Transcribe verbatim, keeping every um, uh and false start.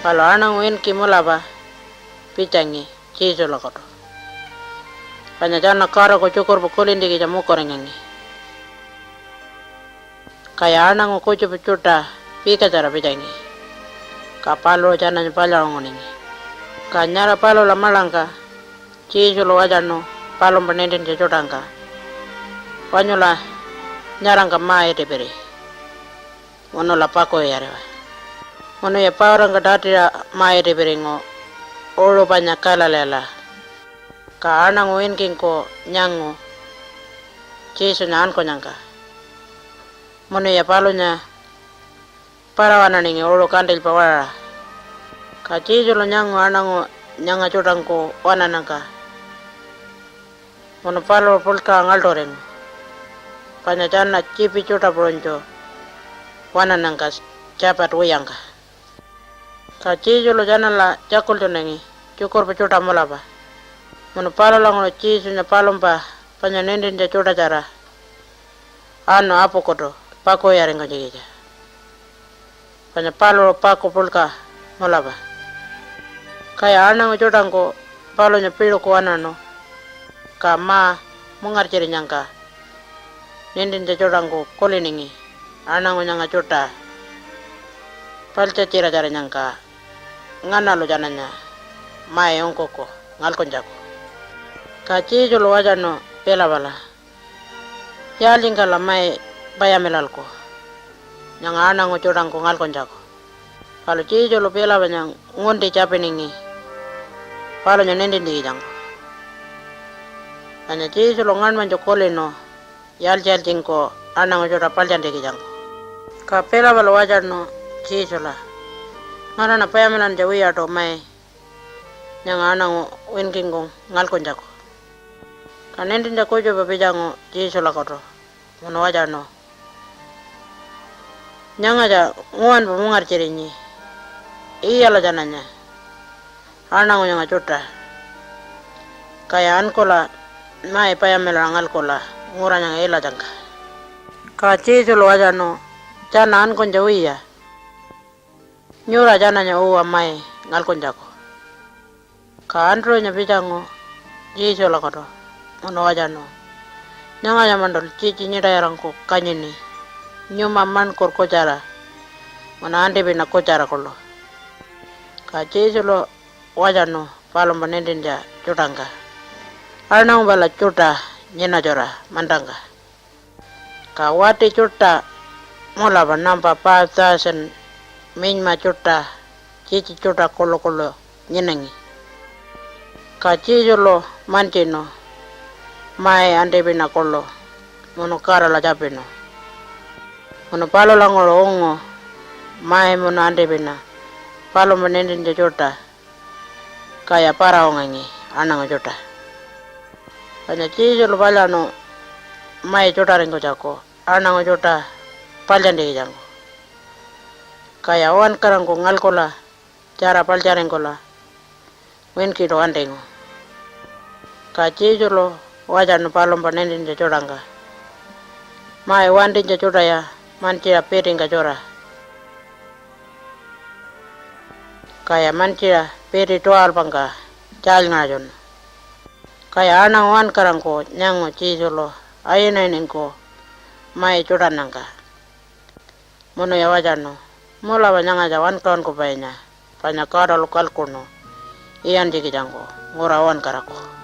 Palu aṉangu winki mulapa pitjangi Jesulakutu, panya tjana Godaku tjukurpa kulintjikitja mukuringangi. Kaya aṉangu kutjupa tjuṯa pikatjara pitjangi, ka paluṟu tjananya palyaṟunguningi. Ka nyara palula maḻangka Jesulu walytjaṉu palumpa nintintja tjuṯangka, "Wanyula nyarangka ma-itipiri munula pakuwiyariwa. Munuya pautangka tatiṟa ma-itipiringu uṟu panya Galileela." Ka aṉangu winkingku nyangu Jesunya ankunyangka. Munuya palunya parawananingi uṟu kantilypa waṟaṟa. Ka Jesulu nyangu aṉangu nyanga tjuṯangku waṉannyangka, munu paluṟu puḻkaṟa ngaḻṯuringu, panya tjana tjiipi tjuṯa puṟunytju waṉannyangka Tjapati wiyangka. Ka Jesulu tjanala tjakultjunangi tjukurpa tjuṯa mulapa, munu palulanguṟu Jesunya palumpa panya nintintja tjuṯatjara anu apukutu pakuwiyaringkunytjikitja, panya paluṟu paku puḻka mulapa. Kaya aṉangu tjuṯangku palunya piṟuku waṉaṉu, ka ma-mungartjirinyangka nintintja tjuṯangku kuliningi aṉangu nyanga tjuṯa paḻtjatjiratjarinyangka nganalu tjananya mai ungkuku ngalkuntjaku. Ka Jesulu walytjaṉu Pilapala, "Yaaltjingkala mai payamilalku nyanga aṉangu tjuṯangku ngalkuntjaku?" Palu Jesulu Pilapanya ngunti tjapiningi palunya nintintjikitjangku. Panya Jesulu ngaṉmanytju kulinu yaaltji-yaaltjingku aṉangu tjuṯa paḻtjantjikitjangku. Ka Pilapalu walytjaṉu Jesula, "Nganaṉa payamilantja wiyaṯu mai nyanga aṉangu winkingku ngalkuntjaku." Ka nintintja kutjupa pitjangu Jesulakutu munu walytjaṉu, "Nyangatja nguwanpa mungartjirinyi, iyala tjananya aṉangu nyanga tjuṯa, kaya ankula mai payamilaṟa ngalkula ngura nyanga ilatjangka." Ka Jesulu walytjaṉu, "Tjana ankunytja wiya, nyura tjananya uwa mai ngalkuntjaku." Ka Andrew-nya pitjangu Jesulakutu munu walytjaṉu, "Nyangatja-maṉṯul tjitji nyiṯayarangku kanyini, nyuma maṉkur kutjara munu antipina kutjara kuḻu." Ka Jesulu walytjaṉu palumpa nintintja tjuṯangka aṉangu pala tjuṯa nyinatjura mantangka. Ka wati tjuṯa mulapa nampa five thousand minyma tjuṯa tjitji tjuṯa kuḻukuḻu nyinangi. Ka Jesulu mantjinu mai antipina kuḻu munu Godala tjapinu. Munu palulanguṟu ungu mai munu antipina palumpa nintintja tjuṯa, kaya para-ungangi aṉangu tjuṯa. Panya Jesulu palyaṉu mai tjuṯaringkunytjaku aṉangu tjuṯa palyantjikitjangku. Kaya uwankarangku ngalkula tjara paḻtjaringkula winkiṯu wantingu. Ka Jesulu walytjaṉu palumpa nintintja tjuṯangka, "Mai wantinytja tjuṯaya mantjiṟa pitingka tjura." Kaya mantjiṟa piti twelve-angka tjaalyngaṟatjunu. Kaya aṉangu uwankarangku nyangu Jesulu ayinayiningku mai tjuṯannyangka. Munuya walytjaṉu, "Mulapa nyangatja wankaṟunkupainya panya Godalu kalkuṉu iyantjikitjangku ngura uwankaraku."